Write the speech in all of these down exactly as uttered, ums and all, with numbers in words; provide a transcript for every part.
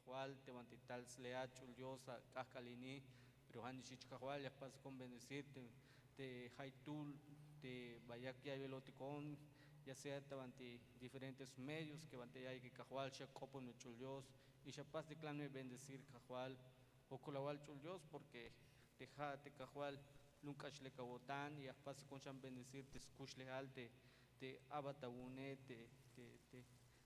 Kajwal, te banti tal sleat ch'ul Dios ak'ajk'al ini, pero ja' nix jich Kajwal, ya jpastikon bendecir te, te jaytuhl te ba yak ya'ybelotikon, ya sea ta banti diferentes medios que banti ya ya'yik Kajwal, xak'opon me ch'ul Dios y xapastik lan me bendecir Kajwal. Jojk'olawal ch'ul Dios, porque te ja' te Kajwal lum k'ax lek awo'tan, ya jpastikon xan bendecir te skuxlejal te, te a'bat awu'une, te, te, te,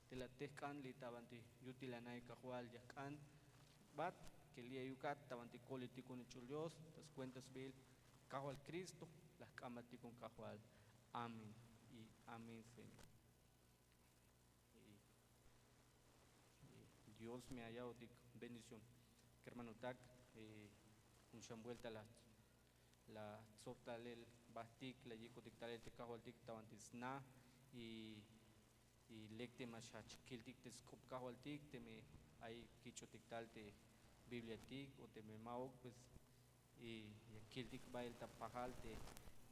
te la tejk'an li' ta banti yutilana'ik Kajwal, ya jk'anbat que li' ayukat ta banti kolel tikon ch'ul Dios, ta skuenta sbiil Kajwal Cristo la jk'ambat tikon Kajwal. Amén y amén, Señor. Y, y Dios me ya ya'botik bendición. Kermanotak, eh, jun xan buelta la, la tsob talel bajtik, la yikotik talel te Kajwaltik ta banti sna, y, y lek teme xjach kiltik te sk'op Kajwaltik, teme ay kich'otik tal te Bibliatik o teme ma'uk, pues, y ya kiltik bael ta pajal te,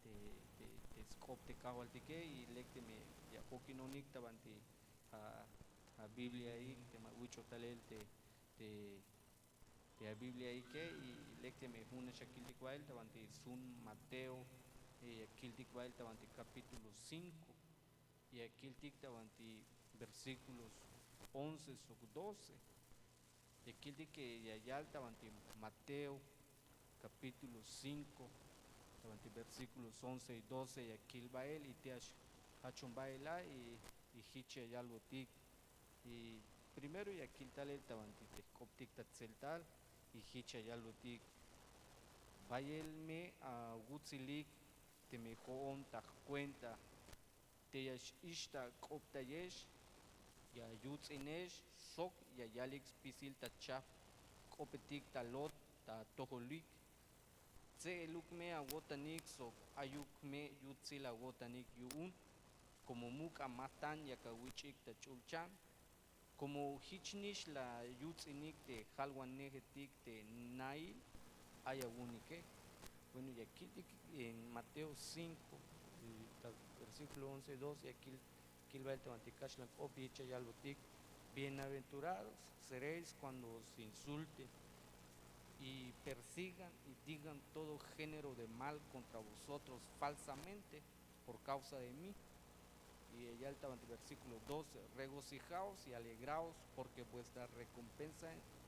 te, te, te sk'op te Kajwaltike, y lek teme ya jokinonik ta banti a, a Bibliaik, teme awich'oj talel te, te, te a Bibliaike, y lek teme jun nax ya kiltik bael ta banti sts'un Mateo, eh, ya kiltik bael ta banti capítulo cinco, ya kiltik ta banti versículos once sok doce. Ya kiltik que ya yal ta banti Mateo capítulo cinco, ta banti versículos once y doce, ya kil bael y te ya xjachon bael a, y, y jich ya yalbotik. Y primero ya kil talel ta banti te jk'optik ta tseltal, y jich ya yalbotik: Bayel me awutsilik teme jo'on ta jcuenta te ya x-ixtak'optayex, ya yuts'inex sok ya yalik spisil ta chajp k'opetik ta lot ta atojolik. Tse'eluk me awo'tanik sok ayuk me yutsil awo'tanik yu'un, como muk' amajtan yak awich'ik ta ch'ulchan, como jich nix la yuts'inik te jalwanejetik te nail ay awu'unike. Bueno, ya kiltik en Mateo cinco, eh, ta versículo once, doce, ya kil, kil bael ta banti kaxlan k'op, jich ya yalbotik: Bienaventurados seréis cuando os insulten y persigan y digan todo género de mal contra vosotros falsamente por causa de mí. Y ya el versículo doce: Regocijaos y alegraos, porque vuestra recompensa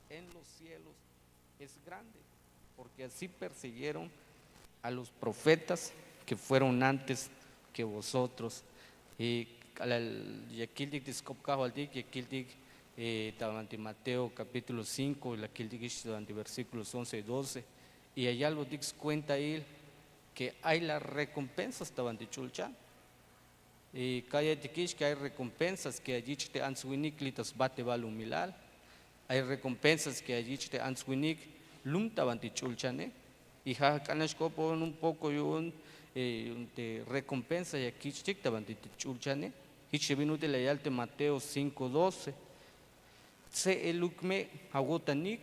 en los cielos es grande, porque así persiguieron a los profetas que fueron antes que vosotros. Y k'alal ya kiltik te sk'op Kajwaltik, ya kiltik, eh, ta banti Mateo capítulo cinco, la kiltik ix ta banti versículos once y doce, y ya yalbotik skuentail que ay la recompensas ta banti ch'ulchan. Y ka ya'iytikix que ay recompensas que ya yich' te ants-winik li' ta sba te balumilal. Ay recompensas que ya yich' te ants-winik lum ta banti ch'ulchane. Y ja' k'alal xk'opon un poco yu'un, eh, te recompensa ya kich'tik ta banti te ch'ulchane. Jich te bin ut'il la yal te Mateo cinco doce: Tse'eluk me awo'tanik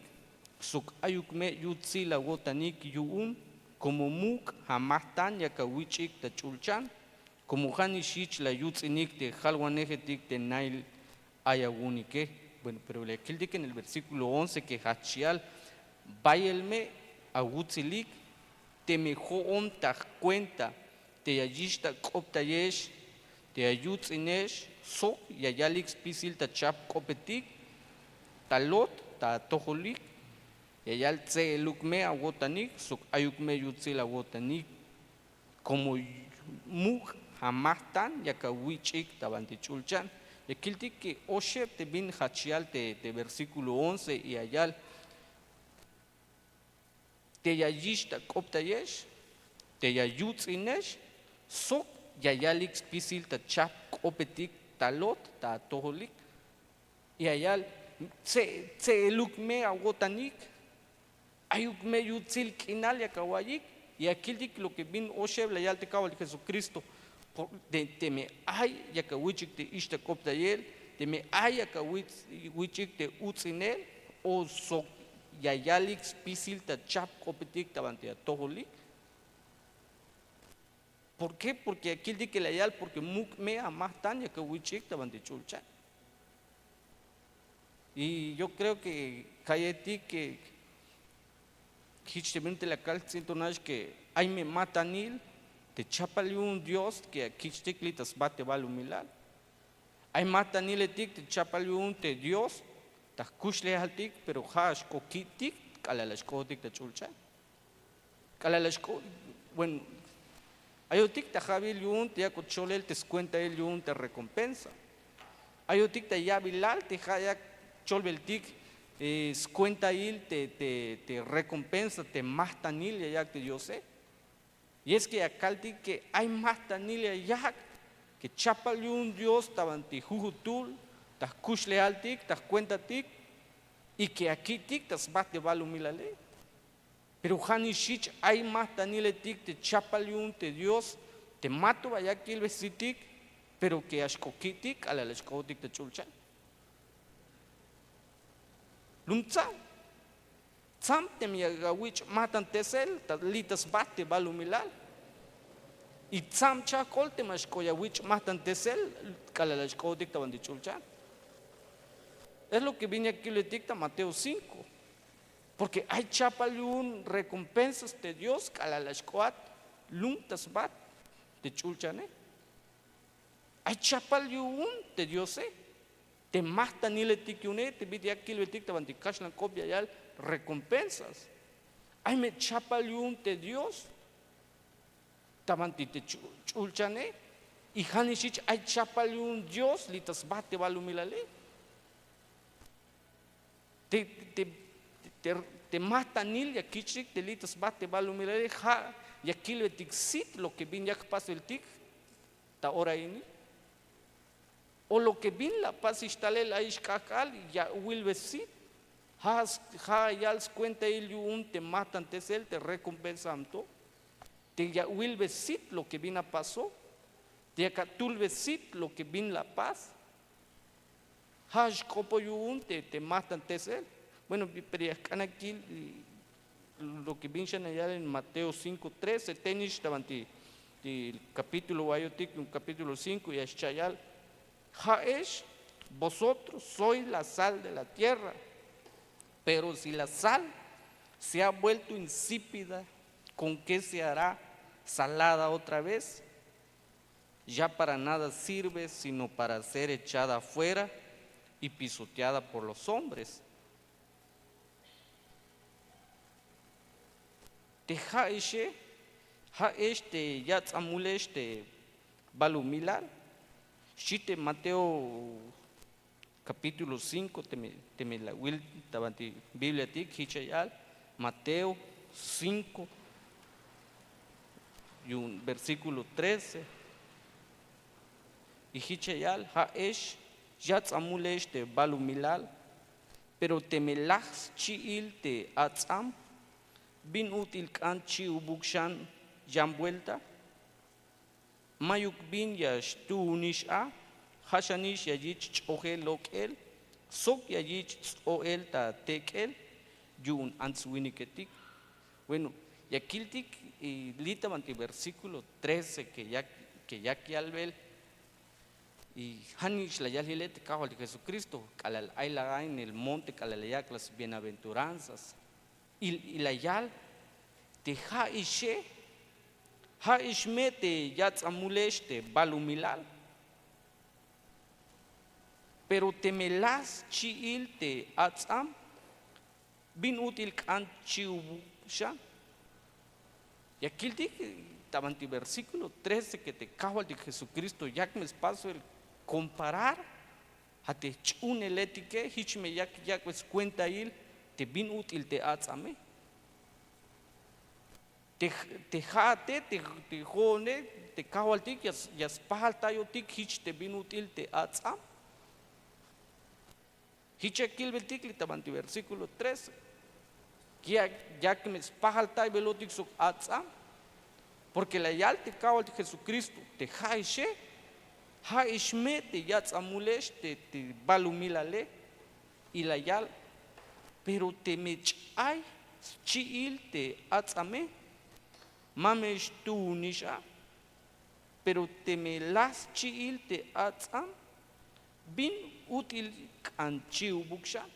sok ayuk me yutsil awo'tanik yu'un, como muk' amajtan yak awich'ik ta ch'ulchan, como ja' nix jich la yuts'inik te jalwanejetik te nail ay awu'unike. Bueno, pero la kiltik en el versículo once que jajch yal: Bayel me awutsilik teme jo'on ta jcuenta te ya yixtak'optayex, te ya yuts'inex sok ya yalik spisil ta chajp k'opetik ta lot ta atojolik. Ya yal: Tse'eluk me awo'tanik sok ayuk me yutsil awo'tanik, como muk' amajtan yak awich'ik ta banti ch'ulchan. Ya kiltik que oxeb te bin jajch yal te, te versículo once, y ya yal: Te ya yixtak'optayex, te ya yuts'inex sok ya yalik spisil ta chajp k'opetik ta lot ta atojolik. Ya yal: Tse', tse'eluk me awo'tanik, ayuk me yutsil k'inal yak awa'iyik. Ya kiltik lo que bin oxeb la yal te Kajwaltik Jesucristo. Por, te, teme ay yak awich'ik te ixtak'optayel, teme ay yak awich', wich'ik te uts'inel, o sok ya yalik spisil ta chajp k'opetik ta banti atojolik. ¿Por qué? Porque ya kiltik que la yal porque muk' me amajtan yak awich'ik ta banti ch'ulchan. Y yo creo que ka'yetik que jich te bin ut'il la kal jts'in to nax que ay me matanil te chapal yu'un Dios que ya kich'tik li' ta sba te balumilal. Ay mataniletik te chapal yu'un te Dios ta jkuxlejaltik, pero ja' xk'o ki'tik k'alal la xk'otik ta ch'ulchan. K'alal la xk'o, bueno, ayotik ta ja'bil yu'un te yak'ot cholel te skuentail yu'un te recompensa. Ayotik ta ya'bilal te ja' yak cholbeltik, eh, skuentail te, te, te recompensa, te majtanil ya yak' te Diose. Y es que ya kaltik que ay majtanil ya yak' que chapal yu'un Dios ta banti jujutul, ta jkuxlejaltik, ta jkuentatik, y que ya ki'tik ta sba te balumilale. Pero ja'nix jich ay majtaniletik te chapal yu'un te Dios te ma to ba ya kilbesitik, pero que ya xk'o ki'tik k'alal la xk'otik ta ch'ulchan. Lum tsam, tsam teme ya awich' majtantesel ta li' ta sba te balumilal. Y tsam chajk'ol teme xk'o ya awich' majtantesel k'alal la xk'otik ta banti ch'ulchan. Es lo que bin ya kilbetik ta Mateo cinco. Porque ay chapal yu'un recompensas te Dios k'alal la xk'oat lum ta sba te ch'ulchane. Ay chapal yu'un te Diose, te majtaniletik yu'une, te bit'il ya kilbetik ta banti kaxlan k'op ya yal recompensas. Ay me chapal yu'un te Dios ta banti te ch'u-, ch'ulchane. Y ja'nix jich ay chapal yu'un Dios li' ta sba te balumilale. Te, te, te, te majtanil ya kich'tik te li' ta sba te balumilale, ja' ya kilbetik sit lo que bin yak jpasbeltik ta ora ini. O lo que bin la apas ix talel ayix k'ajk'al ya awilbe sit. Ja', ja' ya yal skuentail yu'un te majtantesel te recompensam to. Te ya awilbe sit lo que bin apaso. Te yak atulbe sit lo que bin la apas. Ja' xk'opoj yu'un te, te majtantesel. Bueno, pero ya jk'an ya kil, y lo que bin xan ya yal en Mateo cinco trece, tenix ta banti, ti capítulo wa'iyotik, capítulo cinco, ya xcha' yal: Ja'ex, vosotros sois la sal de la tierra, pero si la sal se ha vuelto insípida, ¿con qué se hará salada otra vez? Ya para nada sirve sino para ser echada afuera y pisoteada por los hombres. Te ja'exe, ja'ex te yats'amulex te balumilal. Xchi te Mateo capítulo cinco, teme, teme la awil ta banti Bibliatik, jich ya yal, Mateo cinco, yu'un versículo trece. Y jich ya yal: Ja'ex yats'amulex te balumilal, pero teme laj schi'il te ats'am, ¿bin ut'il k'an chi'ubuk xan yan vuelta? Mayuk bin ya xtuunix a, ja' xanix ya yich' ch'ojel lok'el, sok ya yich' ts'o'el ta tek'el yu'un ants winiketik. Bueno, ya kiltik, y li' ta banti versículo trece que yak, que yak yalbel, y ja'nix la yal jile te Kajwaltik Jesucristo, k'alal ay la en el monte, k'alal la yak' las bienaventuranzas. Y, y la yal te ja'ixe, ja'ix me te yats'amulex te balumilal. Pero teme laj schi'il te ats'am, ¿bin ut'il k'an chi'ubuk xan? Ya kiltik ta banti versículo trece que te Kajwaltik Jesucristo yak me spasbel comparar, ja' te jch'uuneletike, jich me yak yak'be skuentail te bin ut'il te ats'ame. Te, te ja'ate, te, te jo'one, te Kajwaltik ya, ya spajaltayotik jich te bin ut'il te ats'am. Jich ya kilbeltik li' ta banti versículo trece que ya, yak me spajaltaybelotik sok ats'am. Porque la yal te Kajwaltik Jesucristo te ja'ixe, ja'ix me te yats'amulex te, te balumilale. Y la yal: Pero teme ch'ay schi'il te ats'ame, ma me xtuunix a. Pero teme laj schi'il te ats'am, Bin ut'il k'an chi'ubuk xan?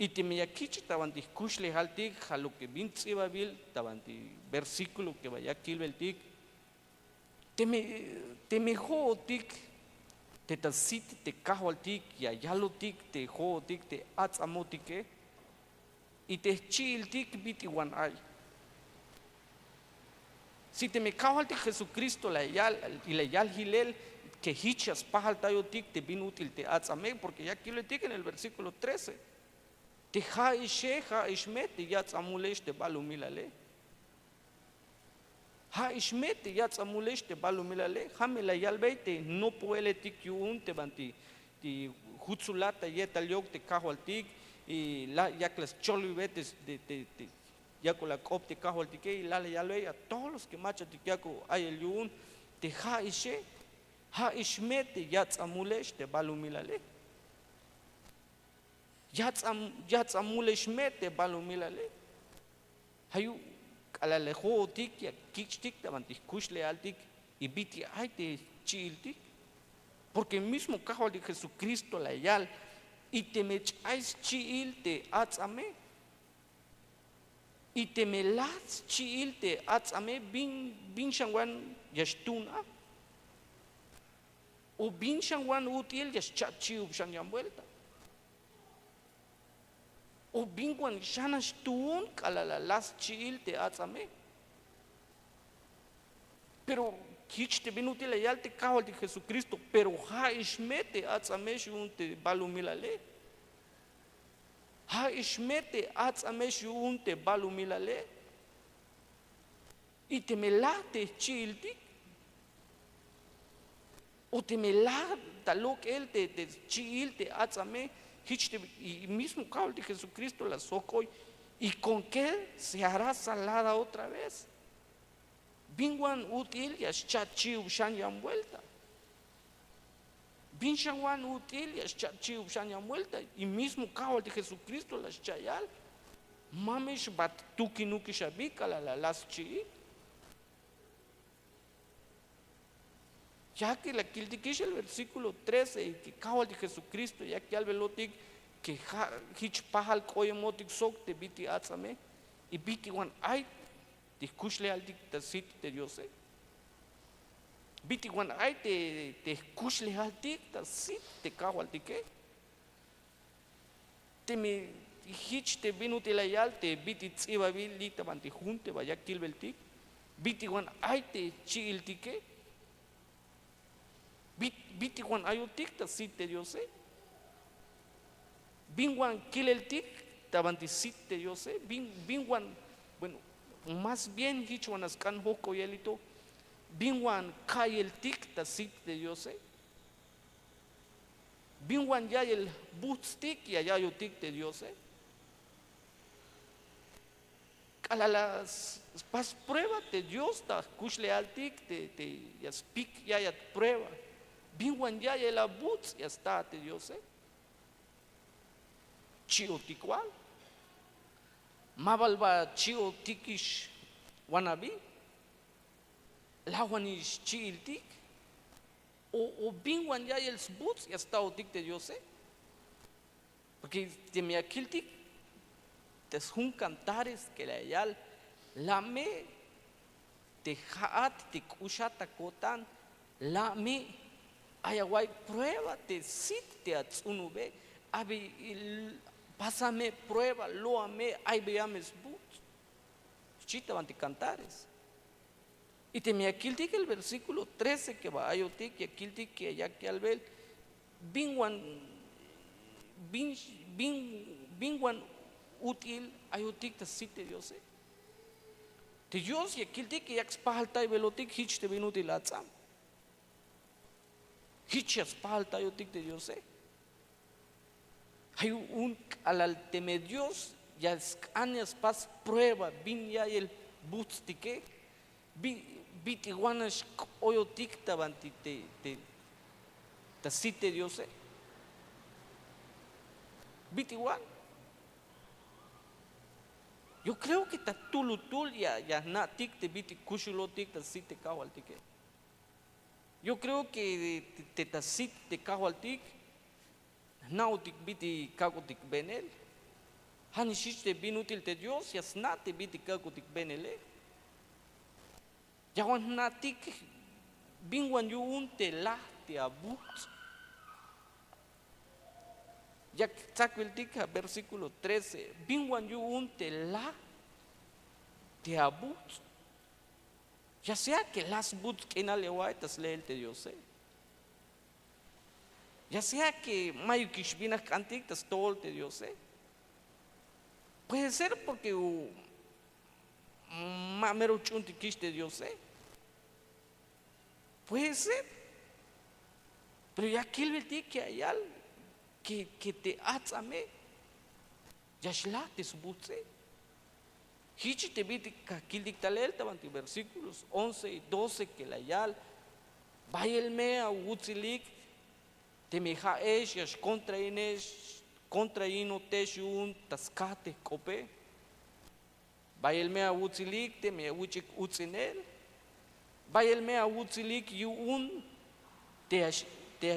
Y teme ya kich' ta banti jkuxlejaltik ja' lo ke bin ts'ibabil ta banti versíkulo ke ba ya kilbeltik, teme teme jo'otik te ta sit te kajwaltik ya yalotik te jo'otik te ats'amotike, y te jchi'iltik bit'iwan ay. Si teme kajwaltik jesukristo la yal y la yal jilel ke jich ya spajaltayotik te bin ut'il te ats'ame porke ya kilbetik en el versíkulo trece, te ja'exe ja'ex me te yats'amulex te balumilale. Ja'ex me te yats'amulex te balumilale ja' me la yalbey te jnopoeletik yu'un te banti jutsulat ta yetal yok te kajwaltik, y la yak la scholbibe te yak'o la k'op te kajwaltike y la la yalbey a todos los ke mach'atik yak'o ayel yu'un, te ja'exe ja'ex me te yats'amulex te balumilale. Yats'amulex me te balumilale. Ja' yu'un k'alal la jo'otik ya kich'tik ta banti jkuxlejaltik, y bit'il ay te jchi'iltik? Porke mismo kajwaltik jesukristo la yal, y teme ch'ay schi'il te ats'ame, y teme laj schi'il te ats'ame, bin xan wan ya xtuun a? O bin xan wan ut'il ya xcha'chi'ub xan yan buelta? O bin wan xanax tuun k'alal la laj schi'il te ats'ame? Pero jich te bin ut'il la yal te kajwaltik jesukristo, pero ja'ex me te ats'amex yu'un te balumilale. Ja'ex me te ats'amex yu'un te balumilale. Y teme laj te jchi'iltik, o teme laj ta lok'el te jchi'il te ats'ame, jich te mismo kajwaltik jesukristo la sjok'oy, y kon ke se hará salada otra vez. Bin wan ut'il ya xcha'chi'ub xan yan buelta? Bin xan wan ut'il ya xcha'chi'ub xan yan buelta? Y mismo kajwaltik jesukristo la xcha'yal, ma me xbat tukinukix abi k'alal la laj schi'il. Ya ke la kiltikix el versíkulo trece y ke kajwaltik jesukristo yak yalbelotik ke ja' jich pajal k'oyemotik sok te bit'il ats'ame, y bit'il wan ay te jkuxlejaltik ta sit te diose? Bit'il wan ay te jkuxlejaltik ta sit te kajwaltike? Teme jich te bin ut'il la yal te bit'il ts'ibabil li' ta banti jun te ba ya kilbeltik, bit'il wan ay te jchi'iltike? Bit'il wan ayotik ta sit te diose? Bin wan kileltik ta banti sit te diose? Bin wan, bueno, más bien jich wan a sk'an jojk'oyelito, bin wan ka'iyeltik ta sit te diose? Bin wan ya'iyel jbujts'tik ya ya'iyojtik te diose? K'alal la spas prueba te dios ta jkuxlejaltik te ya spik ya'iyat prueba, bin wan ya'iyel abuts' ya sta te diose? Chi'otik wal? Ma bal ba chi'otikix wan abi? Lawanix chi'iltik? O bin wan ya'iyel sbuts' ya staotik te diose? Porke teme ya kiltik te sjun kantares ke la yal, la' me te ja'at te k'uxat ta ko'tan, la' me ay awa'iy prueba te sit te ats'unube. Abi, pasa me prueba, lo'a me, aybeya me sbuts', xchi ta banti kantares. Y teme ya kiltik el versíkulo trece ke ba ayotik ya kiltik ke yak yalbel, bin wan bin wan ut'il ayotik ta sit te diose? Te dios ya kiltik ke yak spajaltaybelotik jich te bin ut'il ats'am. Jich ya spajaltayotik te diose. Ja' yu'un k'alal teme dios ya sk'an ya spas prueba bin ya'iyel buts'tike, bit'il wan nax k'oyotik ta banti te ta sit te diose? Bit'il wan? Yo kreo ke ta tulutul ya jna'tik te bit'il kuxulotik ta sit te kajwaltike. Yo kreo ke te ta sit te kajwaltik jna'otik bit'il kak'otik benel. Ja' nix jich te bin ut'il te dios ya sna' te bit'il kak'otik benele. Ya wan jna'tik bin wan yu'un te laj te abuts'. Yak tzakwiltik a versíkulo trece bin wan yu'un te laj te abuts'. Ya sea ke laj sbuts' k'inal ya wa'i ta sle'el te diose. Ya sea ke mayukix bin a jk'antik ta stojol te diose. Puede ser porke ma mero jch'uuntikix te diose. Puede ser. Pero ya kilbeltik ya yal ke te atz'ame ya xlaj te sbuts'e. Jich te bit'il ka kiltik talel ta bantik versíkulos once y doce ke la yal. Bayel me awutsilik teme ja'ex ya xkontrainex kontrainotex yu'un ta skaj te jk'ope. Bayel me awutsilik teme awich'ik uts'inel. Bayel me awutsilik yu'un te ya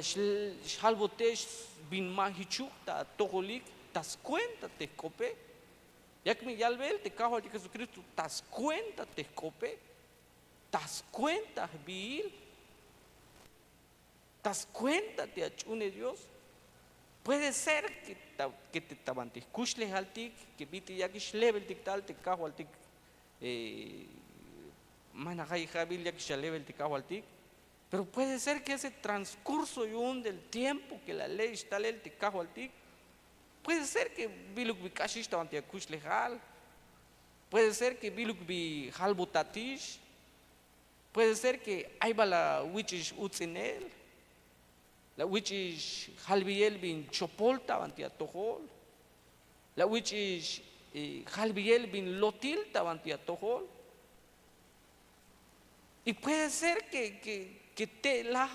xjalbotex bin ma jichuk ta atojolik ta skuenta te jk'ope. Yak me yalbel te kajwaltik jesukristo ta skuenta te jk'ope, ta skuenta jbiil, ta skuenta te ach'uunel dios. Puede ser ke te ta bantik jkuxlejaltik ke bit'il yakix lebeltik tal te kajwaltik ma najay ja'bil yakix alebel te kajwaltik. Pero puede ser ke ese transkurso yu'un del tiempo ke la le'ix talel te kajwaltik puede ser ke biluk bi k'axix ta bantik akuxlejal. Puede ser ke biluk bi jalbotatix. Puede ser ke ay bal awich'ix uts'inel, la awich'ix jalbiyel bin chopol ta bantik atojol, la awich'ix jalbiyel bin lotil ta bantik atojol. Y puede ser ke te' laj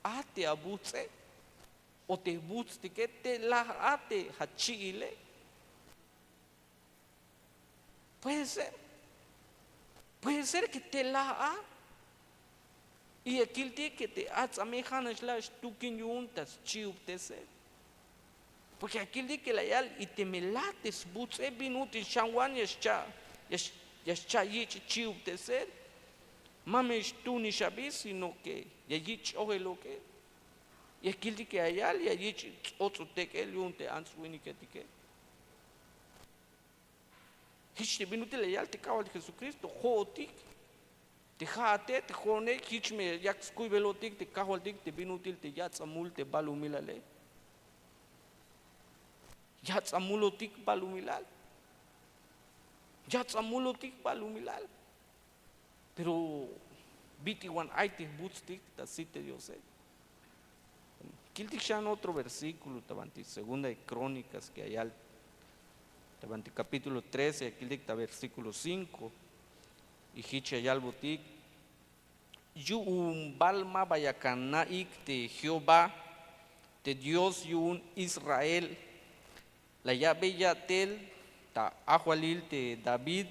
a te abuts'e o te jbuts'tike te' laj a te jachi'ile. Puede ser. Puede ser ke te' laj a y ya kiltik ke te atz'ame ja' nax la' xtukin yu'un ta schi'ubtesel. Porke ya kiltik ke la yal y teme laj te sbuts'e bin ut'il xanwan ya xcha' yich' chi'ubtesel. Ma me xtuunix abi sino ke ya yich' ch'ojeloke. Ya kiltik ke ya yal ya yich' ts'ots'u tek'el yu'un te ants-winiketike. Jich te bin ut'il la yal te kajwaltik jesukristo jo'otik te ja'ate te jo'one jich me yak skuybelotik te kajwaltik te bin ut'il te yats'amul te balumilale. Yats'amulotik balumilal. Yats'amulotik balumilal. Pero bit'il wan ay te jbuts'tik ta sit te diose. Kiltik xan otro versíkulo ta bantik segunda de krónikas ke ya yal ta bantik kapítulo trece ya kiltik ta versíkulo cinko. Y jich ya yalbotik yu'un bal ma ba ya kana'ik te jehová te dios yu'un israel la ya'bey ya'tel ta ajwalil te david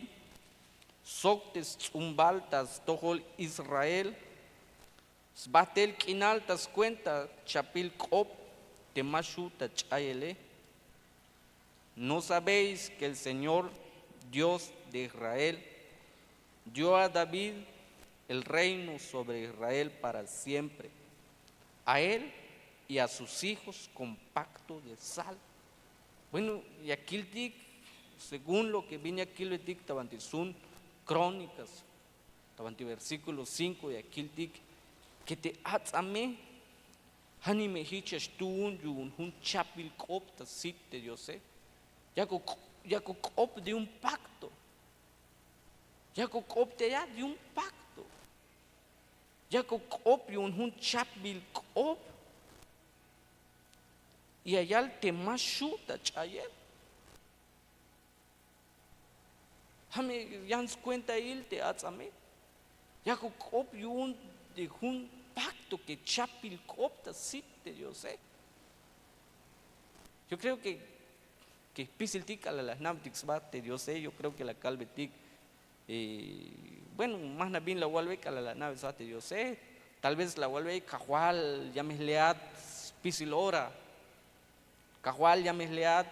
sok te sts'umbal ta stojol israel sbajt'el k'inal ta skuenta chapbil k'op te ma xju' ta ch'ayele. No sabéis ke el señor dios de israel dio a david el reino sobre israel para siempre, a él y a sus hijos con pacto de sal. Bueno, ya kiltik según lo ke bin ya kilbetik ta bantik sts'un krónikas ta bantik versíkulo cinko ya kiltik ke te atz'ame janime jich ya xtuun yu'un jun chapbil k'op ta sit te diose. Yak o k'op de un pakto. Yak o k'op te aya de un pakto. Yak o k'op yu'un jun chapbil k'op. Y ya yal te ma xju' ta ch'ayel. Ja' me yan skuentail te atz'ame. Yak o k'op yu'un de jun pakto ke chapbil k'op ta sit te diose. Yo kreo ke jpisiltik k'alal la jna'betik sba te diose yo kreo ke la kalbetik. Bueno, ma jna' bin la awalbe k'alal la jna'be sba te diose. Tal vez la walbey: Kajwal, ya me jleat spisil ora. Kajwal, ya me jleat,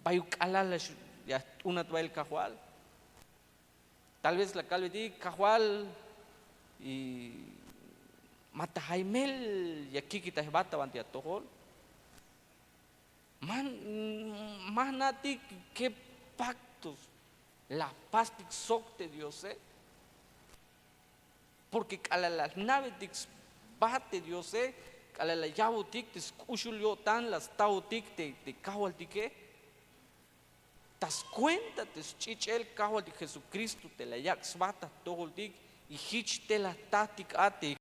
bayuk k'alal ya jt'unat bael Kajwal. Tal vez la kalbetik: Kajwal, ma ta jaymel ya kikitaj jba ta banti atojol. Ma jna'tik qué pactos la jpastik sok te Diose. Porque k'alal la jna'betik sba te Diose, k'alal la ya'botik te sk'uxul yo'tan la staotik te Kajwaltike, ta skuenta te sch'ich'el Kajwaltik Jesucristo te la yak' sba ta jtojoltik. Y jich te la jtatik a te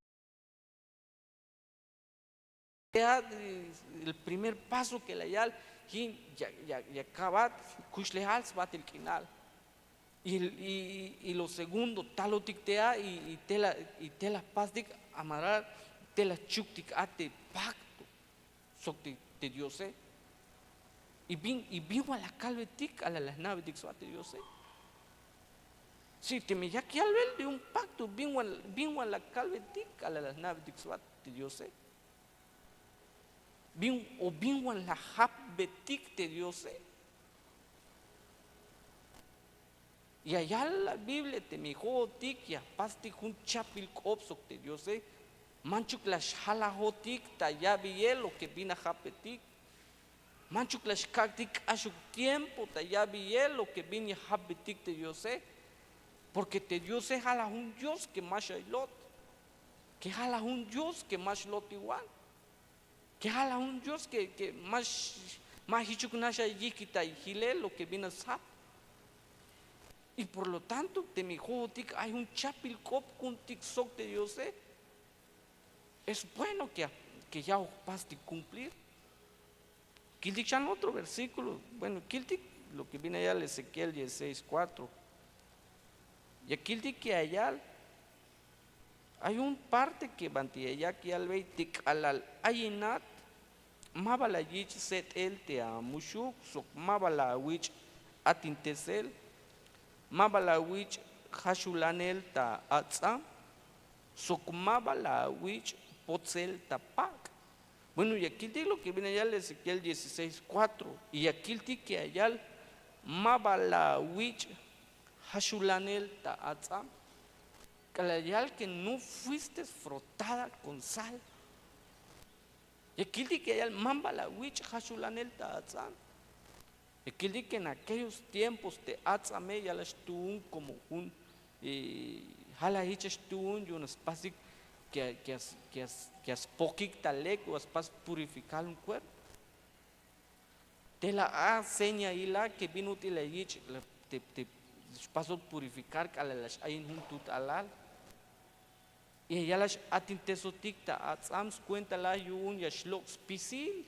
el primer paso que la yal, jin ya kabat kuxlejal sbatel k'inal. Y lo segundo, talotik te a y te la jpastik amarrar, te la jchuktik a te pacto sok te Diose. Y bin wan la kalbetik k'alal la jna'betik sba te Diose? Si teme yak yalbel de un pacto, bin wan la kalbetik k'alal la jna'betik sba te Diose? Bin o bin wan la japbetik te Diose? Ya yal la Biblia teme jo'otik ya jpastik jun chapbil k'op sok te Diose, manchuk la xjalajotik ta ya'beyel lo que bin la japbetik. Manchuk la xkak'tik k'axuk tiempo ta ya'beyel lo que bin ya japbetik te Diose. Porque te Diose ja' la jun Dios que ma xaylot, que ja' la jun Dios que ma xlotiwan, que ja' la jun Dios que ma jichuk nax ay yijk'itay jilel lo que bin la sjap. Y por lo tanto teme jo'otik ay jun chapbil k'op ku'untik sok te Diose, es bueno que ya jpastik cumplir. Kiltik xan otro versículo, bueno, kiltik lo que bin la yal Ezequiel dieciséis cuatro. Ya kiltik que ya yal, ay jun parte que banti ya yak yalbey te k'alal ayinat ma ba la yich' set'el te amuxuk sok ma ba la awich' atintesel, ma ba la awich' jaxulanel ta ats'am sok ma ba la awich' potsel ta pak'. Bueno, ya kiltik lo que bin la yal Ezequiel dieciséis cuatro, y ya kiltik que ya yal ma ba la awich' jaxulanel ta ats'am. K'alal yal que no fuiste frotada con sal. Ya kiltik que ya yal ma ba la awich' jaxulanel ta ats'am. Ya kiltik que en aquellos tiempos te ats'ame ya la xtuun como jun, ja' la jich ya xtuun yu'un ya spasik que ya spokik ta lek o ya spas purificar jun cuerpo. Te la a señail a que bin ut'il la yich' te spasot purificar k'alal la x-ayin jun tut alal. Y ya la x-atintesotik ta ats'am, skuenta la yu'un ya xlok' spisil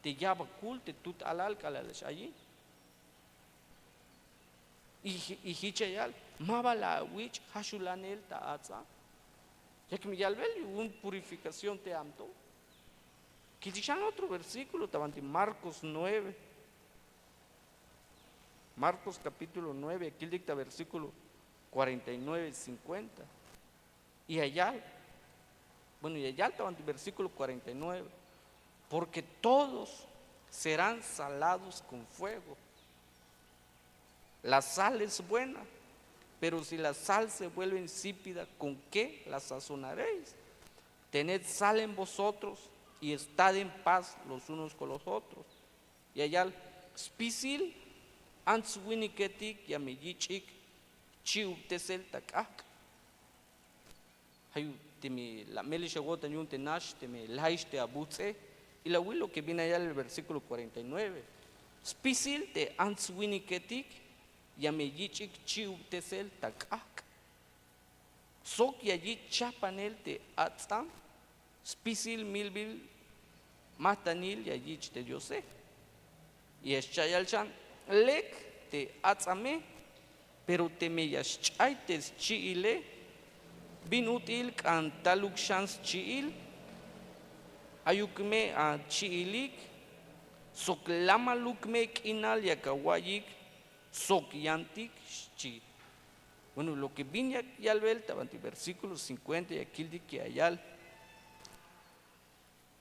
te ya'bakul te tut alal k'alal la x-ayin. Y jich ya yal ma ba la awich' jaxulanel ta ats'am. Yak me yalbel yu'un purificación te amto. Kiltik xan otro versículo ta banti Marcos nueve. Marcos capítulo nueve, kiltik ta versículo cuarenta y nueve y cincuenta. Y ya yal, bueno, ya yal ta banti versículo cuarenta y nueve: Porque todos serán salados con fuego. La sal es buena, pero si la sal se vuelve insípida, ¿con qué la sazonaréis? Tened sal en vosotros y estad en paz los unos con los otros. Ya yal: Spisil ants winiketik ya me yich'ik chi'ubtesel ta k'ajk'. Ja' yu'un teme la melix awo'tan yu'un te nax teme laix te abuts'e. Y la awil lo que bin la yal el versículo cuarenta y nueve: Spisil te ants winiketik ya me yich'ik chi'ubtesel ta k'ajk'. Sok ya yich' chajpanel te ats'am spisil milbil majtanil ya yich' te Diose. Y ya xcha'yal xan: Lek te ats'ame, pero teme ya xch'ay te schi'ile, bin ut'il k'an taluk xan schi'il? Ayuk me achi'ilik sok lamaluk me k'inal yak awa'iyik sok yantik, xchi. Bueno, lo ke bin ya yalbel ta banti versíkulo cinkuenta ya kiltik ke ya yal,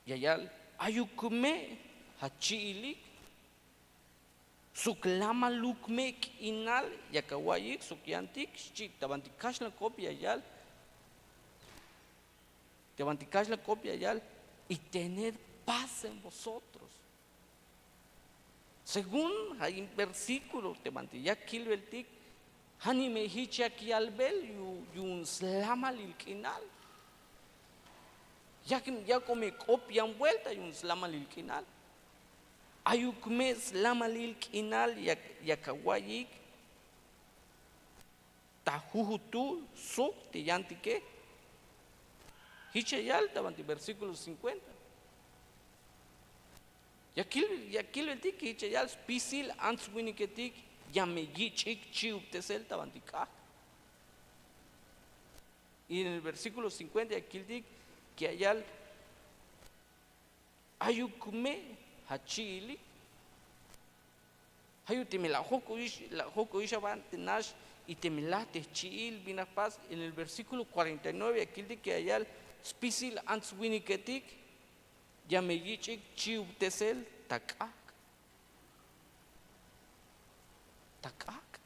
ya yal, ayuk me ha chi'ilik sok lamaluk me k'inal yak awa'iyik sok yantik xchi. Ta banti kaxlan k'op ya yal, ta banti kaxlan k'op ya yal, y tener paz en vosotros. Según ha in versíkulo te banti ya kilbeltik, ha ni me hich yak yalbel yu'un slamalil k'inal. Yak ya k'o me k'op yan buelta yu'un slamalil k'inal. Ayuk me slamalil k'inal yak awa'iyik ta jujutuhl sok te yantike. Hich ya yal ta banti versíkulo cinkuenta. Ya kilbeltik hich ya yal spisil ants winiketik ya me yich'ik chi'ubtesel ta banti k'ajk'. Y en el versíkulo cinkuenta ya kiltik ke ya yal, ayuk me ha chi'ilik. Ha yu'un teme la jojk'oyix, la jojk'oyix a banti nax y teme la te jchi'il bin la jpas. En el versíkulo cuarenta y nueve ya kiltik ke ya yal spisil ants winiketik ya me yich'ik chi'ubtesel ta k'ajk'. Ta k'ajk'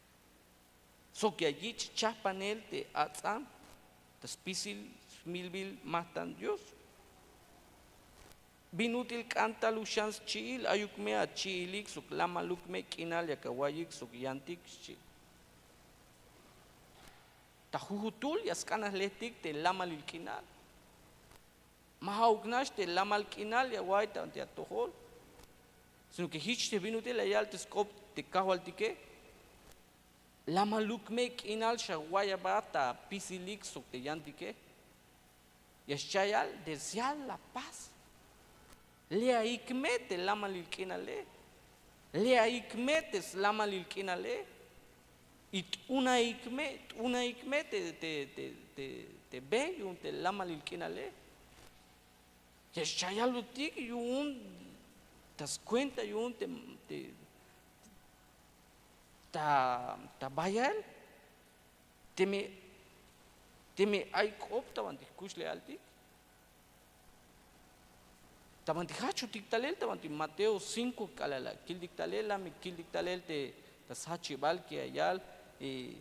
sok ya yich' chajpanel te ats'am ta spisil smilbil majtan Dios. Bin ut'il k'an taluk xan schi'il, ayuk me achi'ilik sok lamaluk me k'inal yak awa'iyik sok yantik xchi. Ta jujutuhl ya sk'an ajlejtik te lamalil k'inal. Ma ja'uk nax te lamal k'inal ya awa'iy ta banti atojol, sino ke hich te bin ut'il la yal te sk'op te kajwaltike. Lamaluk me k'inal xawa'iy aba ta apisilik sok te yantike. Ya xcha' yal, desear la paz. Le'aik me te lamalil k'inale. Le'aik me te slamalil k'inale. Y t'unaik me, t'unaik me te, te, te, te, te be yu'un te lamalil k'inale. Ya xcha' yalbotik yu'un ta skuenta yu'un te, te, ta, ta bayal. Teme, teme ay k'op ta banti jkuxlejaltik, ta banti jajchotik talel ta banti Mateo cinco k'alal la kiltik talel, la me kiltik talel te ta sjachibal ke ya yal, eh,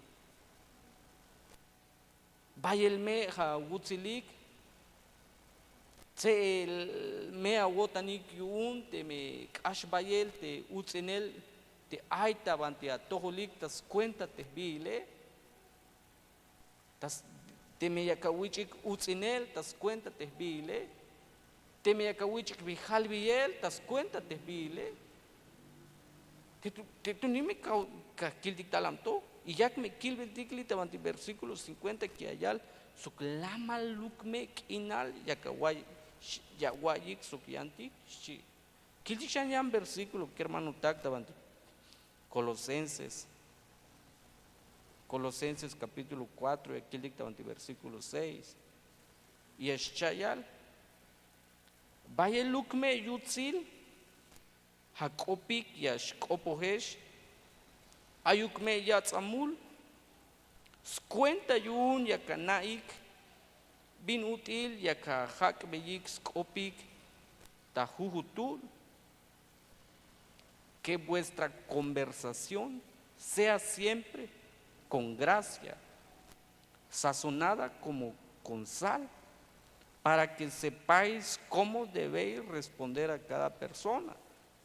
bayel me awutsilik, tse'el me awo'tanik yu'un teme k'ax bayel te uts'inel te ay ta banti atojolik ta skuenta te jbiile. Ta s-, teme yak awich'ik uts'inel ta skuenta te jbiile, teme yak awich'ik bi jalbiyel ta skuenta te jbiile. Te tu, te tu ni me ka, ka kiltik tal am to, y yak me kilbiltik li' ta banti versíkulo cincuenta ke ya yal sok lamaluk me k'inal yak awa'iyik sok yantik xchi. Kiltik xan yan versíkulo kermanotak ta banti Colosenses, Colosenses capítulo cuatro ya kiltik ta banti versíkulo seis. Ya xcha' yal, bayeluk me yutsil jak'opik ya xk'opojex, ayuk me yats'amul skuenta yu'un yak ana'ik bin ut'il yak ajak'beyik sk'opik ta jujutuhl. Que vuestra conversación sea siempre con gracia, sazonada como con sal, para que sepáis cómo debéis responder a cada persona.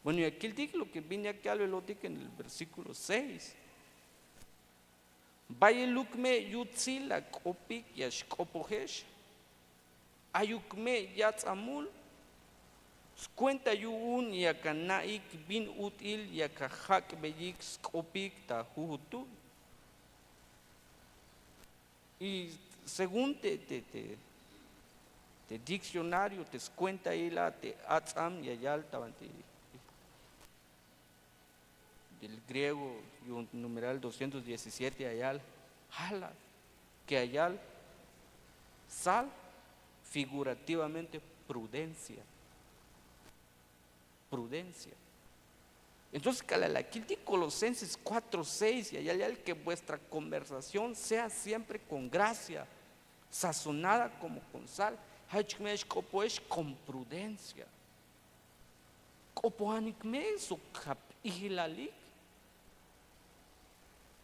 Bueno, ya kiltik lo que bin yak yalbelotik en el versíkulo seis. Bayeluk me yutsil ak'opik ya xk'opojex, ayuk me yats'amul skuenta yu'un yak ana'ik bin ut'il yak ajak'beyik sk'opik ta jujutuhl. Y según te, te, te, te diccionario, te skuentail a te ats'am ya yal ta banti del griego yu'un numeral doscientos diecisiete ya yal, jala, ke ya yal sal, figurativamente prudencia. Prudencia. Entonces k'alal la kiltik Colosenses cuatro seis, ya yal yal que vuestra conversación sea siempre con gracia, sazonada como con sal. Ja'ich me xk'opojex con prudencia. K'opojanik me sok ja p'ijilalik.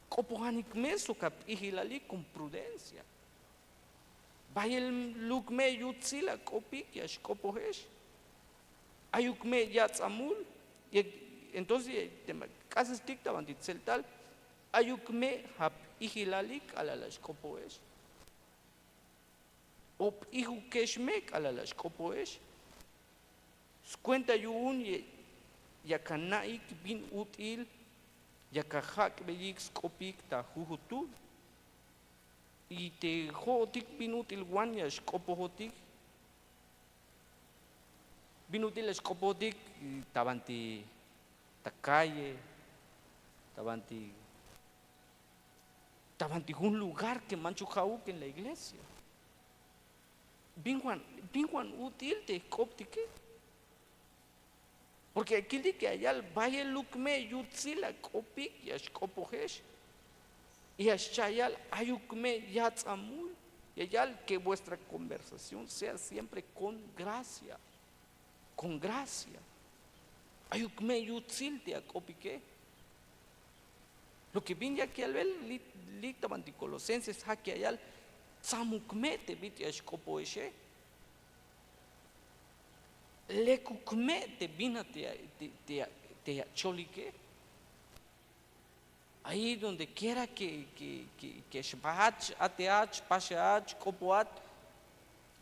K'opojanik me sok ja p'ijilalik con prudencia. Bayel luk me yutsil ak'opik ya xk'opojex. Ayuk me yats'amul. Entonces te ma k'asestik ta banti tseltal, ayuk me ja p'ijilalik k'alal la xk'opojex. O p'ijukex me k'alal la xk'opojex. Skuenta yu'un yak ana'ik bin ut'il yak ajak'beyik sk'opik ta jujutul. Y te jo'otik bin ut'il wan ya xk'opojotik, bin ut'il ya xk'opojotik ta banti ta calle, ta banti ta banti jun lugar que manchuk ja'uk en la iglesia. Bin wan, bin wan ut'il te jk'optike. Porque ya kiltik ya yal bayeluk me yutsil ak'opik ya xk'opojex. Y ya xcha' yal ayuk me yats'amul. Ya yal que vuestra conversación sea siempre con gracia. Con gracia. Ayuk me yutsil te ak'opike. Lo que bin yak yalbel li' ta banti Colosenses ja' que ya yal, tsamuk me te bit'il ya xk'opojexe. Lekuk me te bin a te ya cholike. Ahí donde quiera que, que, que, que xbaat, x-ateat, x-paxeat, x-k'opoat,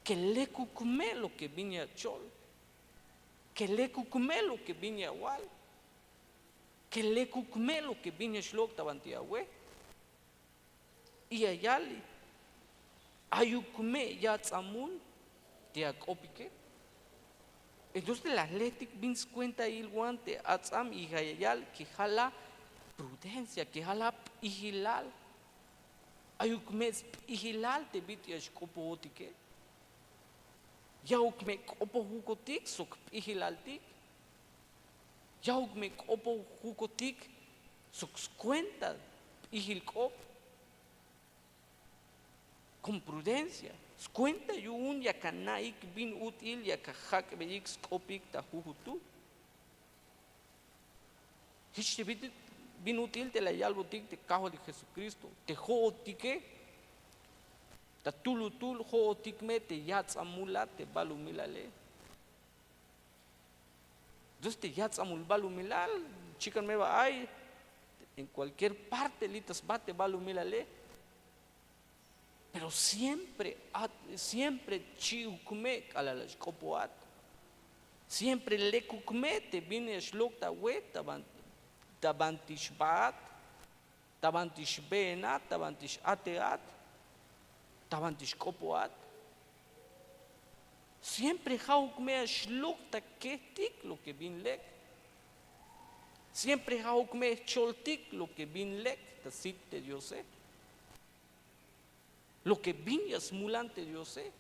que lekuk me lo que bin ya chol, que lekuk me lo que bin ya wal, que lekuk me lo que bin ya xlok' ta banti awe. Y ya yal, ayuk me yats'amul te ak'opike. Entonces la jletik bin skuentail wan te ats'am y ja' ya yal que ja' la prudencia, que ja' la p'ijilal. Ayuk me sp'ijilal te bit'il ya xk'opojotike. Ya'uk me k'opojukotik sok p'ijilaltik. Ya'uk me k'opojukotik sok skuenta p'ijil k'op. Con prudencia, skuenta yu'un yak ana'ik bin ut'il yak ajak'beyik sk'opik ta jujutul. Jich te bin ut'il te la yalbotik te kajolik Jesucristo, te jo'otike ta tulutul jo'otik me te yats'amulat te balumilale. Entonces te yats'amul balumilal, chikan me ba ay en cualquier parte li' ta sba te balumilale. Pero siempre, siempre chi'uk me k'alal la xk'opoat. Siempre lekuk me te bin ya xlok' ta we, ta banti xbaat, ta banti xbeenat, ta banti x-ateat, ta banti xk'opoat. Siempre ja'uk me ya xlok' ta kejtik lo que bin lek. Siempre ja'uk me jcholtik lo que bin lek ta sit te Diose, lo que bin ya smulan te Diose.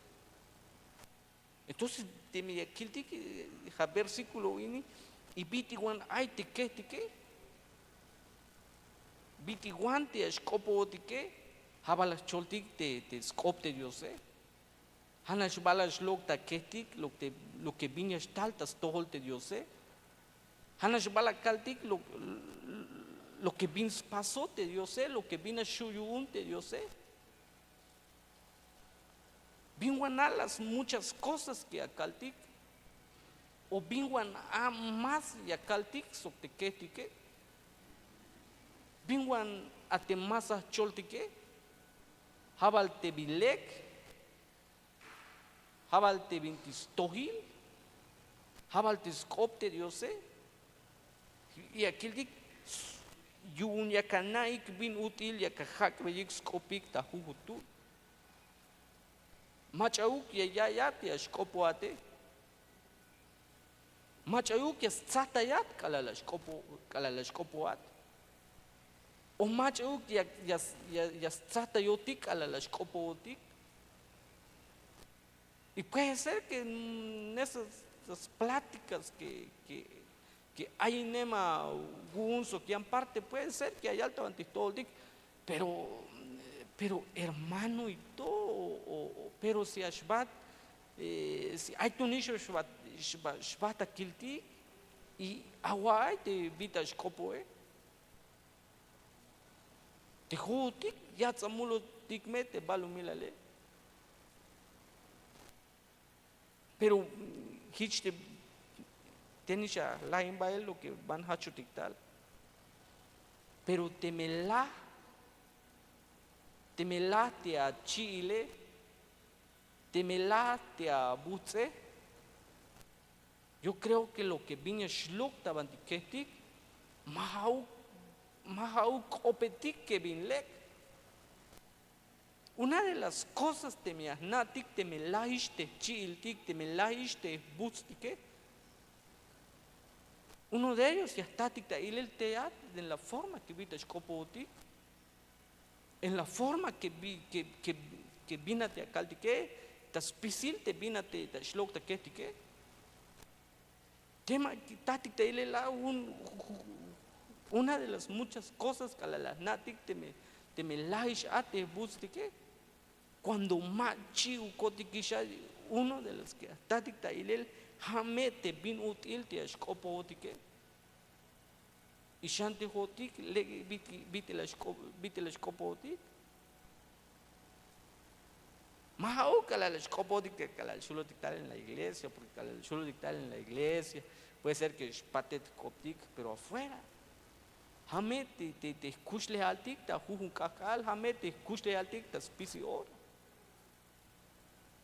Entonces teme ya kiltik ja' versículo ini, y bit'il wan ay te kejtike, bit'il wan te ya xk'opojotike, ja' bal la jcholtik te sk'op te Diose. Ja' nax bal la xlok' ta kejtik lo que bin ya xtal ta stojol te Diose. Ja' nax bal la kaltik lo que bin spasoj te Diose, lo que bin nax xju' yu'un te Diose. Bin wan a las muchas cosas que ya kaltik, o bin wan a más ya kaltik sok te kejtike. Bin wan a te más la jcholtike, ja' bal te bin lek, ja' bal te bintik stojil, ja' bal te sk'op te Diose. Y ya kiltik yu'un yak ana'ik bin ut'il yak ajak'beyik sk'opik ta jujutul. Mach'auk ya ya'iyat ya xk'opoate. Mach'auk ya stsatayat k'alal la xk'opoat. O mach'auk ya stsatayotik k'alal la xk'opojotik. Y puede ser que en esas pláticas que Te ay inem a wu'un sok yan parte, puede ser que ya yal ta banti jto'oltik, pero pero hermano y todo. Pero si a xbat si ay tunix xbat xbat a kiltik, y awa'ay te bita xk'opo'e. Te jo'otik ya ts'amulotik me te balumilale. Pero jich te tenix a lajin bael lo ke ban jachotik tal. Pero teme laj teme laj te achi'ile, teme laj te abuts'e, yo kreo ke lo ke bin ya xlok' ta banti kejtik ma ja'uk ma ja'uk k'opetik ke bin lek'. Una de las kosas teme ya jna'tik teme lajix te jchi'iltik teme lajix te jbuts'tike, uno de ellos ya jtatik ta ilel teyat en la forma ke bita xk'opotik, en la forma ke bin a te akaltike, ta spisil te bin a te ta xlok' ta kejtike. Tema tatik ta ilel a, una de las muchas kosas k'alal la jna'tik teme lajix a te jbuts'tike, kuando ma chi'ukotikix a, uno de las ke tatik ta ilel ja' me te bin ut'il te ya xk'opojotike. Y xan te jo'otik le' bit'il la xk'opojtik. Ma ja'uk k'alal la xk'opojtik te k'alal xulotik tal en la iglesia, porke k'alal xulotik tal en la iglesia puede ser ke xpatet jk'optik, pero afuera ja' me te jkuxlejaltik ta jujun k'ajk'al, ja' me te jkuxlejaltik ta spisil ora.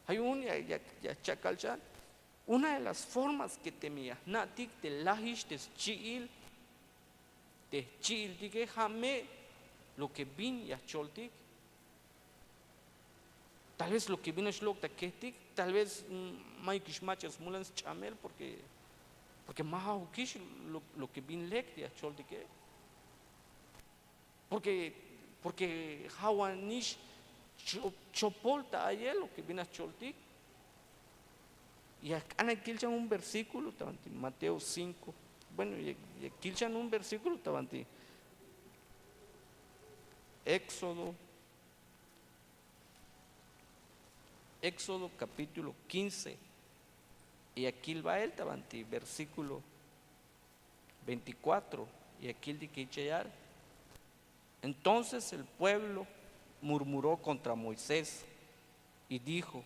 Ja' yu'un ya cha'kal xan, una de las formas ke teme ya jna'tik te lajix te schi'il te jchi'iltike, ja' me lo ke bin ya jcholtik. Tal vez lo ke bin ya xlok' ta kejtik, tal vez mayukix mach'a smulan sch'amel, porke ma ja'ukix lo ke bin lek te ya jcholtike. Porke porke ja'wanix chopol ta a'yel lo ke bin ya jcholtik. Ya jk'an ya kil xan jun versíkulo ta banti Mateo cinko. Bueno, ya kil xan jun versíkulo ta banti Éxodo, Éxodo capítulo quince. Ya kil ba'el ta banti versíkulo veinticuatro. Ya kiltik jich ya yal: Entonces el pueblo murmuró contra Moisés y dijo: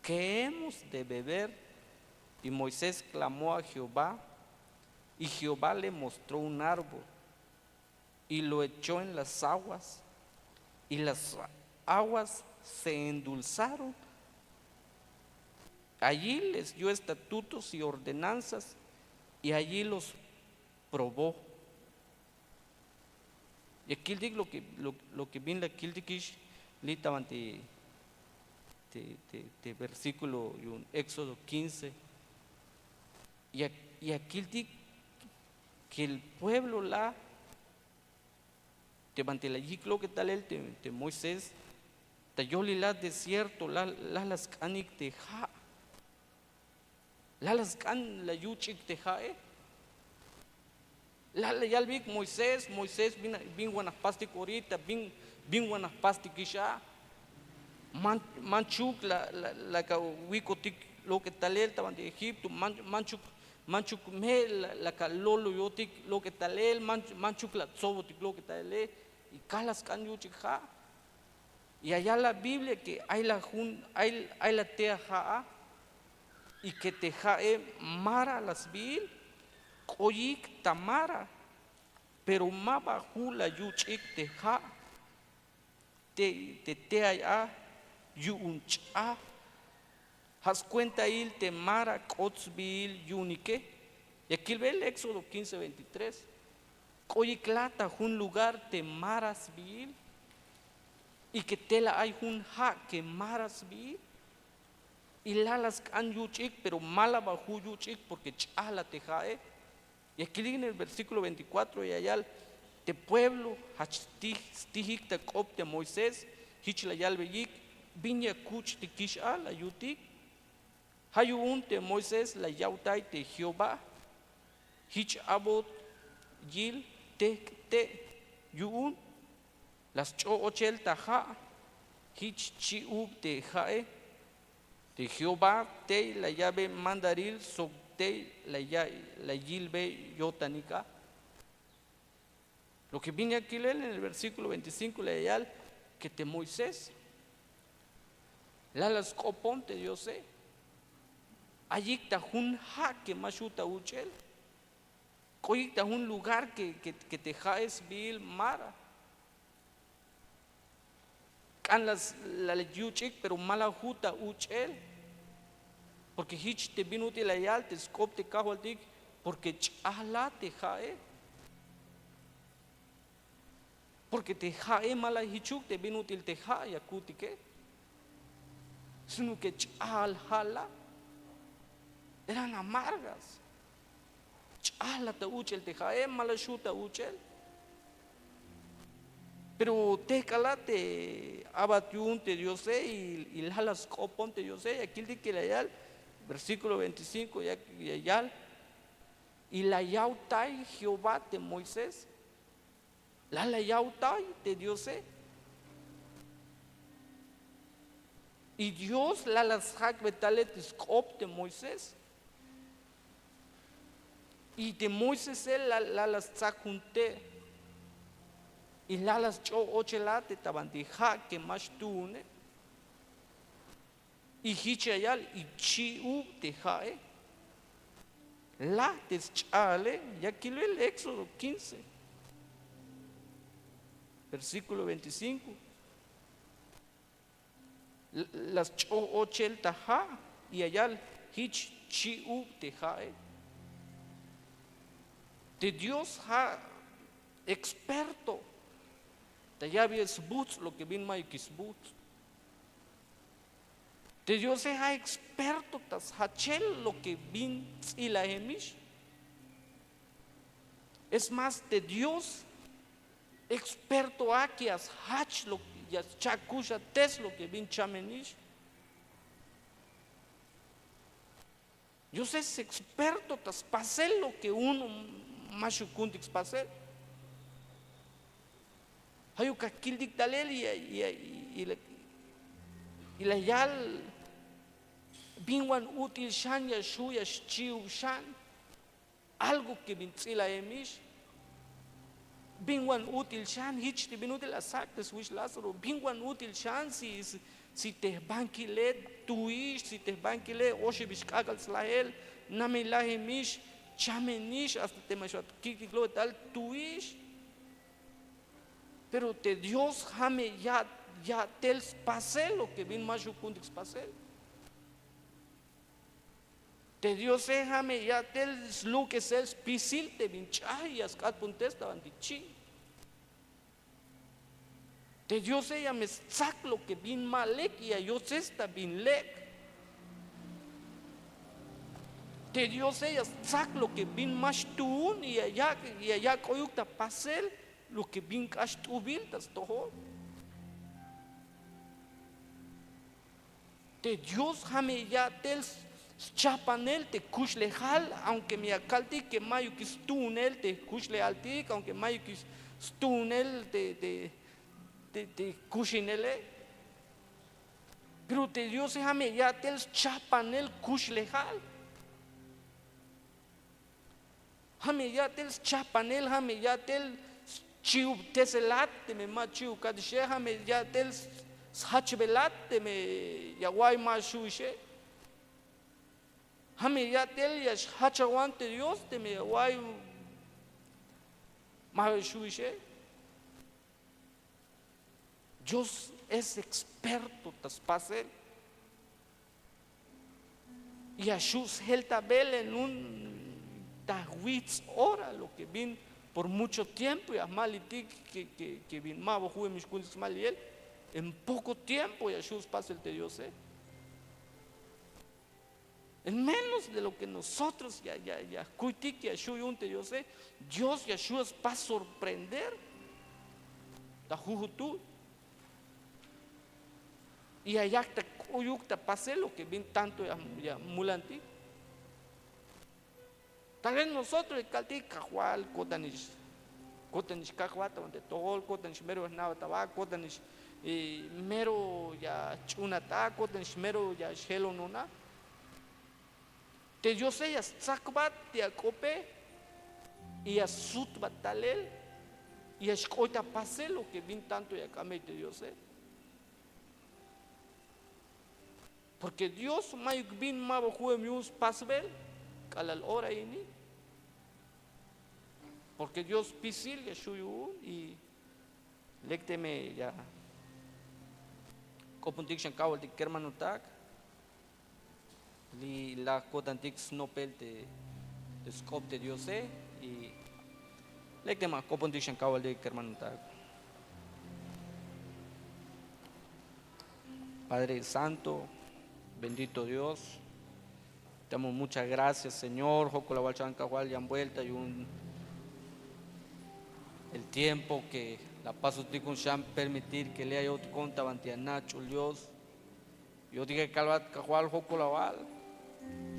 ¿Qué hemos de beber? Y Moisés clamó a Jehová, y Jehová le mostró un árbol, y lo echó en las aguas, y las aguas se endulzaron. Allí les dio estatutos y ordenanzas, y allí los probó. Ya kiltik lo ke lo ke bin la kiltikix li' ta banti te versíkulo yu'un Éxodo quince. Ya kiltik ke el pueblo la te banti la yik lok'etalel te Moisés, ta yolilal desierto la la sk'anik te ja'. La la sk'an la yuch'ik te ja'e. La la yalbeyik Moisés, Moisés, bin wan la jpastik orita, bin wan la jpastikix a. Manchuk la la kawikotik lok'etalel ta banti Egipto, manchuk manchuk me la kaloloyotik lok'etalel, manchuk la tsobotik lok'etalele. Y kaj la sk'an yuch'ik ja'. Ya yal la Biblia ke ay la jun ay la te' a ja' a, y ke te ja'e Mara la sbiil. K'oyik ta Mara, pero ma ba ju' la yuch'ik te ja'. Te te' ay a yu'un ch'a. Ja' skuentail te Mara k'ot sbiil yu'unike. Ya kilbel Éxodo quince veintitrés. K'oyik la ta jun lugar te Mara sbiil, y ke tela ay jun ja' ke Mara sbiil. Y la la sk'an yuch'ik, pero ma la ba ju' yuch'ik porke ch'a la te ja'e. Ya kilik en el versíkulo veinticuatro ya yal: te pueblo jach stijik ta k'op te Moisés, jich la yalbeyik: ¿Bin ya kuch'tikix a la yutik? Ja' yu'un te Moisés la yawtay te Jehová. Jich abot yil tejk' te' yu'un la sch'o ochel ta ja'. Jich chi'ub te ja'e. Te jehová tey la ya'be mandaril sok tey la yilbe yo'tanik a. Lo ke bin ya kilel en el versíkulo veinticinko la yal ke te moisés la la sk'opon te diose. Ayik ta jun ja' ke ma xju' ta uch'el. K'oyik ta jun lugar ke te ja'e sbiil mara. K'an la yuch'ik pero ma la ju' ta uch'el. Porke jich te bin ut'il la yal te sk'op te kajwaltik, porke ch'ajla te ja'e. Porke te ja'e ma la jichuk te bin ut'il te ja' ya ku'tike, sino ke ch'ajal ja' la. Eran amargas. Ch'ajla ta uch'el te ja'e, ma la xju' ta uch'el. Pero tejk'ala te abat yu'un te diose y la la sk'opon te diose ya kiltik ke la yal, versíkulo veinticinko ya yal. Y la yawtay jehová te moisés. La la yawtay te diose. Y dios la la sjak'be tale te sk'op te moisés. Y te moisese la la stzak jun te'. Y la la sch'o ochel a te ta banti ja' ke ma xtuune. Y jich ya yal y chi'ub te ja'e. La te sch'aale ya kilbel éxodo quince, versíkulo veinticinko. La sch'o ochel ta ja' y ya yal jich chi'ub te ja'e. Te dios ja' experto ta ya'beyel sbuts' lo ke bin mayukix sbuts'. Te diose ja' experto ta sjachel lo ke bin ts'ilajemix. Es más te dios experto a ke ya sjach lo ya scha' kuxates lo ke bin chamenix. Dios es experto ta spasel lo ke uno ma xju' ku'untik spasel. Jayuk a kiltik talel y la yal bin wan ut'il xan ya xju' ya xchi'ub xan. Algo ke bin ts'ilajemix. Bin wan ut'il xan jich te bin ut'il la ssak' te swix lázaro bin wan ut'il xan si te jbankile tu'ix si te jbankile oxebix k'ak'al slajel, namelajemix, chamenix hasta teme xb'at kik'tik lo'etal tu'ix. Pero te dios ja' me ya'tel spasel lo ke bin ma xju' ku'untik spasel. Te diose ja' me ya'tel sluk'esel spisil te bin ch'aj ya sk'atpon tes ta bantik chi'. Te diose ya me stsak lo ke bin ma lek ya yotzes ta bin lek. Te diose ya stsak lo ke bin ma xtuun y ya yak' k'oyuk ta pasel lo ke bin k'ax t'ujbil ta stojol. Te dios ja' me ya'tel schapanel te kuxlejal. Aunke me ya kaltik ke mayukix stuunel te jkuxlejaltik aunke mayukix stuunel te jkuxinele. Pero te diose ja' me ya'tel schapanel kuxlejal. Ja' me ya'tel schajpanel ja' me ya'tel schi'ubteselat teme ma chi'ubkatixe ja' me ya'tel sjachbelat teme ya wa'iy ma xu'ixe. Ja' me ya'tel ya xjachawan te dios teme ya wa'iy ma xu'ixe. Dios es experto ta spasel. Ya xu' sjeltabel en un ta jwitz' ora lo ke bin por mucho tiempo ya jmalitik ke bin ma ba ju'emix ku'untik smaliyel. En poko tiempo ya xu' spasel te diose. En menos de lo ke nosotros ya jkuytik ya xu' yu'un te diose. Dios ya xu' spas sorprender ta jujutu'. Y ya yak' ta k'uyuk ta pasel lo ke bin tanto ya mulantik. Tal vez nosotros ya kaltik: Kajwal, ko'tanix, ko'tanix kajwal ta banti atojol, ko'tanix mero ya jna'bat aba, ko'tanix mero ya jch'uunat a, ko'tanix mero ya xjelonon a. Te Diose ya stsakbat te ak'ope, y ya sutbat talel, y ya xk'oyt a pasel lo que bin tanto ya k'ambeya te Diose. Porque Dios mayuk bin ma ba ju'em yu'un spasbel k'alal ora ini. Porque Dios spisil ya xju' yu'un. Y lek teme ya k'opontik xan kajwaltik kermanotak, li' la ko'tantik snopel te, te sk'op te Diose. Y lek teme k'opontik xan kajwaltik kermanotak. Padre Santo, bendito Dios, te damos muchas gracias, Señor. Jokol awal xan kajwal yan vuelta yu'un el tiempo que la apasotik ku'un xan permitir que li' ayotik ku'un ta banti ana' ch'ul Dios. Yo'tik ya kalbat kajwal jokol awal,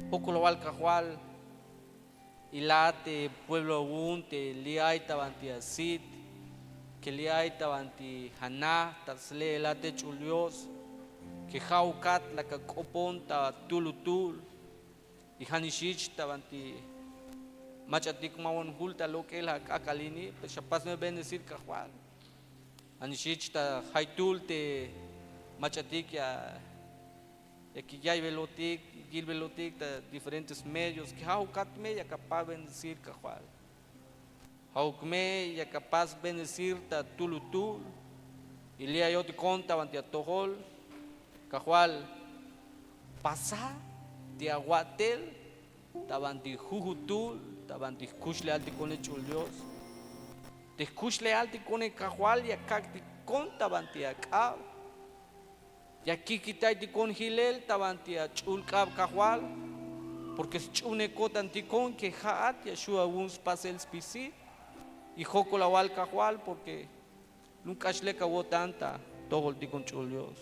jokol awal kajwal. Y la te pueblo awu'un te li' ay ta banti asit, que li' ay ta banti ana' ta sle'el a te ch'ul Dios, que ja'ukat la ak'opon ta tulutul. Y ja'nix jich ta banti mach'atik ma wan jul ta lok'el ak'ak'al ini, pero xapas me bendecir kajwal. Ja'nix jich ta jaytul te mach'atik ya, ya kiya'iybelotik, yilbelotik ta diferentes medios, que ja'ukat me yak apas bendecir kajwal. Ja'uk me yak apas bendecir ta tulutul. Y li' ayotik ku'un ta banti atojol, kajwal, pasa te awa'tel ta banti jujutul, ta banti jkuxlejaltik ku'une ch'ul Dios. Te jkuxlejaltik ku'une kajwal ya kak'tik ku'un ta banti ak'ab. Ya kikitaytik ku'un jilel ta banti ach'ul k'ab kajwal. Porque sch'uunej ko'tantik ku'un que ja'at ya xju' awu'un spasel spisil. Y jokol awal kajwal porque lum k'ax lek awo'tan ta atojoltik ku'un ch'ul Dios.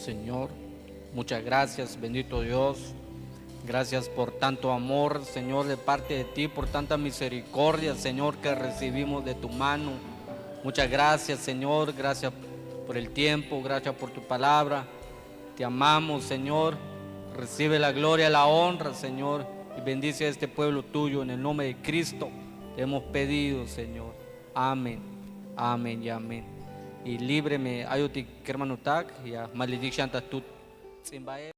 Señor, muchas gracias, bendito Dios. Gracias por tanto amor, Señor, de parte de ti, por tanta misericordia, Señor, que recibimos de tu mano. Muchas gracias, Señor. Gracias por el tiempo, gracias por tu palabra. Te amamos, Señor. Recibe la gloria, la honra, Señor, y bendice a este pueblo tuyo en el nombre de Cristo. Te hemos pedido, Señor. Amén. Amén y amén. Y libre me ayotik kermanotak, ya malitik xan ta jtut ts'in bael.